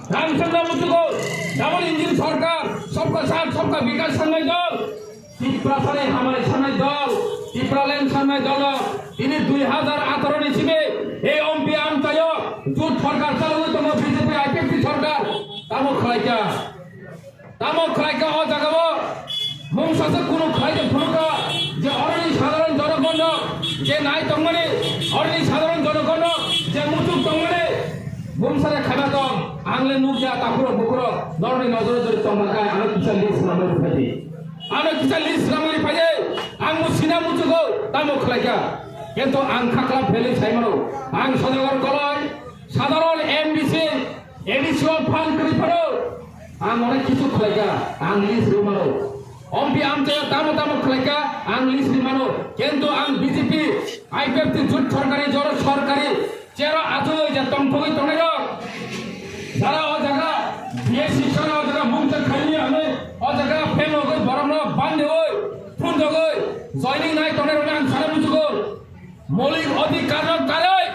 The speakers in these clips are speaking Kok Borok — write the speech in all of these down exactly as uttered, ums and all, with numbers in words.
Ramchandra Mutugo, double engine sorkar, sabka saath, sabka bikas sanai dol, Tiprasani hamari sanai dol, Tipraland sanai dol, tini dui hazar atharo ni simi, ei ompi amchayo, jut sorkar chalwi tongo B J P I P F T sorkar, tamo khlaika. Tamo khlaika o jagao, mungsa se kunu khlai de phunukha, je oroni sadharon jonogonno, je nai tongmani, oroni sadharon jonogonno, je muchuk tongmani, mungsa de khana tong, ang le nukya takhuro bukhuro, norni nojoro jori tongma kai, ano kisa list namani phai di. Ano kisa list namani phai di, ang bo sina muchugo, tamo khlaika. Kintu ang khakla pheli saimano, ang Sodagar Koloi, sadharon M D C, A D C o phan kwrwi phano, ang onek kisu khlaika, ang list rwi mano. Ompi amchaio tamo tamo khlaika, ang list rwi mano. Kintu ang B J P, I P F T jut sorkari, joro sorkari, chero achugwi je tongthogwi tongnairok, jara o jaga B S C sara o jaga mungsa khaini hwnwi o jaga phel rogwi borokno bandiwi, phunjogwi, joining nai tongnairokno ang sana muchugo. Moulik odhikar no karwi,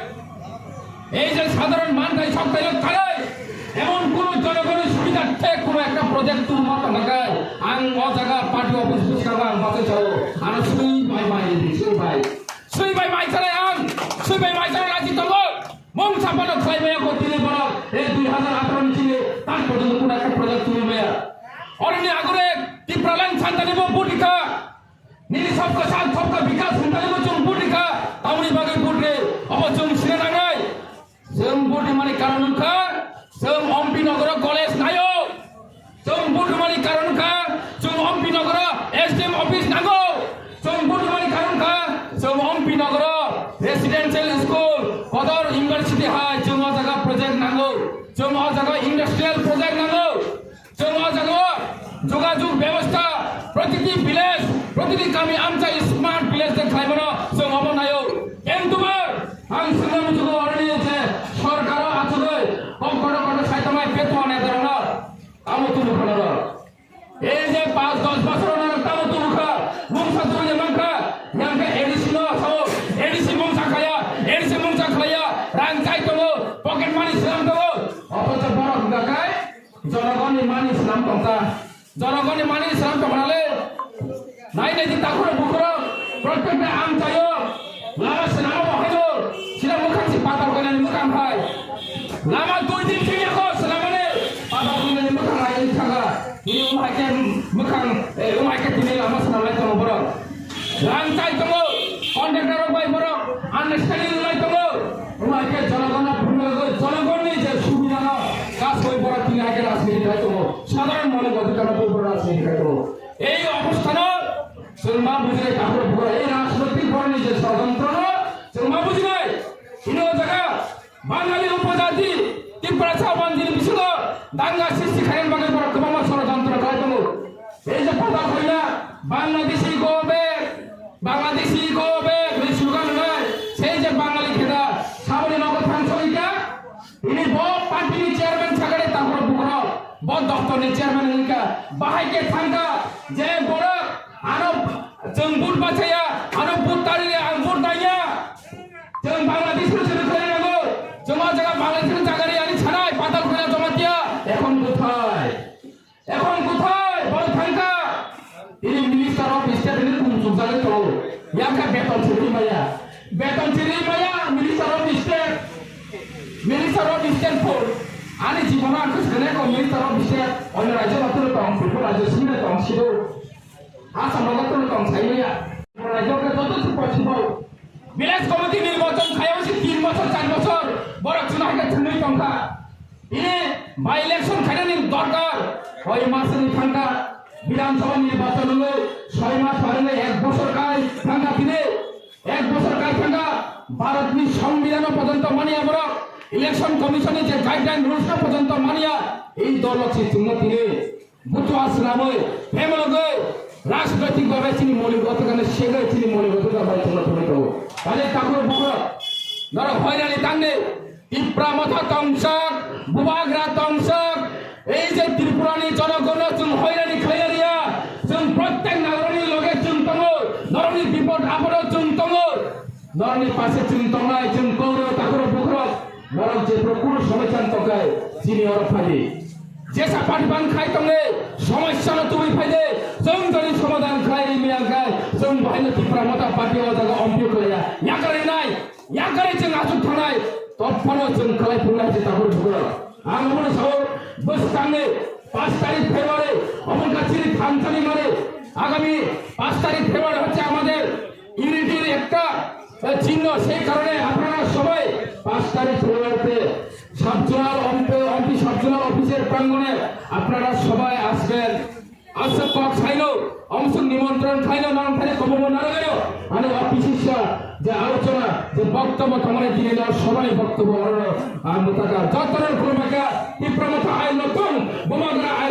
ei je sadharon manthai sokthai no karwi, emon kono jonogoni subidharthe kono ekta project tubuma tongnakai, ang o jaga party office bwskango ang bachai sao, ano sui bai mai ridi, sui bai. Sui bai mai chalai ang, sui bai mai chalai raji tongo. Mungsa phano khlai maya kho tini borok, ei dui hazar atharo ni sini tak porjonto kono ekta project tubui maya. Oroni agore Tipraland santani bo buti kha. Nini sabka saath sabka bikas hinthani bo chwng buti kha, tamoni bagwi buti, obo chwng sina nangnai. Chwng buti mani karon wngkha, chwng Ompi Nogoro college naio. Chwng buti mani karon wngkha, chwng Ompi Nogoro S D M office nango. Chwng buti mani karon wngkha, chwng Ompi Nogoro residential school, Kodor University hai, chwng o jaga project nango. Chwng o jaga industrial project nango. Chwng o jaga o jogajog bebostha, protiti village, protiti kami amchai smart village de khlaimano chwng omo naio. Kintu bar ang swngna muchugo oroni je sorkaro achugwi kok kotor kotor saitamai beton edarano tamo tubu khanaro. Ei je panch dos bosor no tamo tubu kha, mungsa tubu je mankha, yang khe A D C no sao, A D C mungsa khaya, A D C mungsa khlaiya, rang chai tongo, pocket money slam tongo, othocho borok hwnkha khe, Jonogoni mani swnam tongkha. Jonogoni mani swnam tongkha le. Nai nai di takhuro bukhuro. Prottek na ang chayo. Lama swnamo bo haino. Sida mukhang si patal koinani mukhang hai. Lama dui din khe yako swnamani. Patal koinani mukhang hai ni thanga. Ni umai ke mukhang, eh, umai ke tini lama swnam lai tongo borok. Rang chai tongo, contractor rok bai borok understanding lai tongo. Omo hai khe jonogon no phunugwi, jonogon ni je subida no kasoi borok tini hai khe rajniti khai tongo. Sadharon maulik odhikar no twi borok rajniti khai tongo. Ei obostha no chwng ma bujinai takhuk bukhuk, ei rajnoitik borok ni je sorojontro no chwng ma bujinai. Tini o jaga Bangali upojati, Tiprasa banjini bisingo danga sristi khaina bagwi borok kwbangma sorojontro khlai tongo. Ei je pada khoina, Bangladeshi go back, Bangladeshi go back, hwnwi slogan rwnai, sei je Bangali kheda, saboni nogo thangsogwi kha, tini bo party ni chairman sakani takhuk bukhuk, bo doptor ni chairman wngkha, bahai khe thangkha, je borok ano chwng vote bachaya, ano vote tariya, ang vote naiya. Chwng Bangladesh no chwng khlai nango. Chwng o jaga Bangladesh no jaga ri ani sanai patal khuna Jamatia. Ekhon kothai? Ekhon kothai? Boro thangkha. Tini Minister of State ni kum chukjagwi tongo. Yakha beton chiri maya. Beton chiri maya Minister of State. Minister of State po. Ani jibono ang khwsgane ko Minister of State. Onno rajyo maturo tong, Tripura rajyo simi tong sido. Assam rogo tong tong sai maya. Borok joto se possible. Village committee nirbachon khaiyao se tin bochor, char bochor. Borok chwng hai khe thwngwi tongkha. Ini by election khainani dorkar. Hoi masni thangkha. Bidhan Sabha nirbachon wngwi soi mas barwngwi ek bochor kai thangkha tini. Ek bochor kai thangkha. Bharatni Songbidan porjonto maniya borok. Election Commission ni je guideline rules no porjonto maniya. Ei dolo se chwngno tini. Butua swnamwi, phemalogwi, rajnoitik bhabe chini moulik odhikar no segwi chini moulik odhikar bai chwngno thangwi tongo. Tani takhuk bukhuk, norok hoirani tangni, Tipra Motha tongsak, Bubagra tongsak, ei je Tripura ni jonogon no chwng hoirani khlai riya, chwng prottek nagarokni loge chwng tongo, norokni bipod apodo chwng tongo. Norokni pase chwng tongnai, chwng kok rw, takhuk bukhuk, norok jephru kunu somosya wng tongkhe, Chini oro phaidi. Jesa party ban khai tongle, somosya no tubui phaide, chwng jodi somadhan khlai ri maya khai, chwng bahaino Tipra Motha Party o jaga ompio khlaiya, yakarwi nai, yakarwi chwng achuk thanai, tophano chwng khlai phungnai se tabur bukro. Ang omono sao, bwskangni paanch tarik February, omo kha chini thansa ni mare, agami paanch tarik February hocche amader unity-r ekta, eh, chinno, sei karone apnara sobai paanch tarik February-te sub-zonal ompe-, ompi sub-zonal office-er prangone apnara sobai asben. Aswk kok saino, omswk nimontron khaino, nang thani kobobo naragayo. Ani office-sa je alochona, je boktobo tongmani dini no sobai boktobo orono, ah, motaka. Jotono khulumkha, Tipra Motha ain no tong, bubagra ain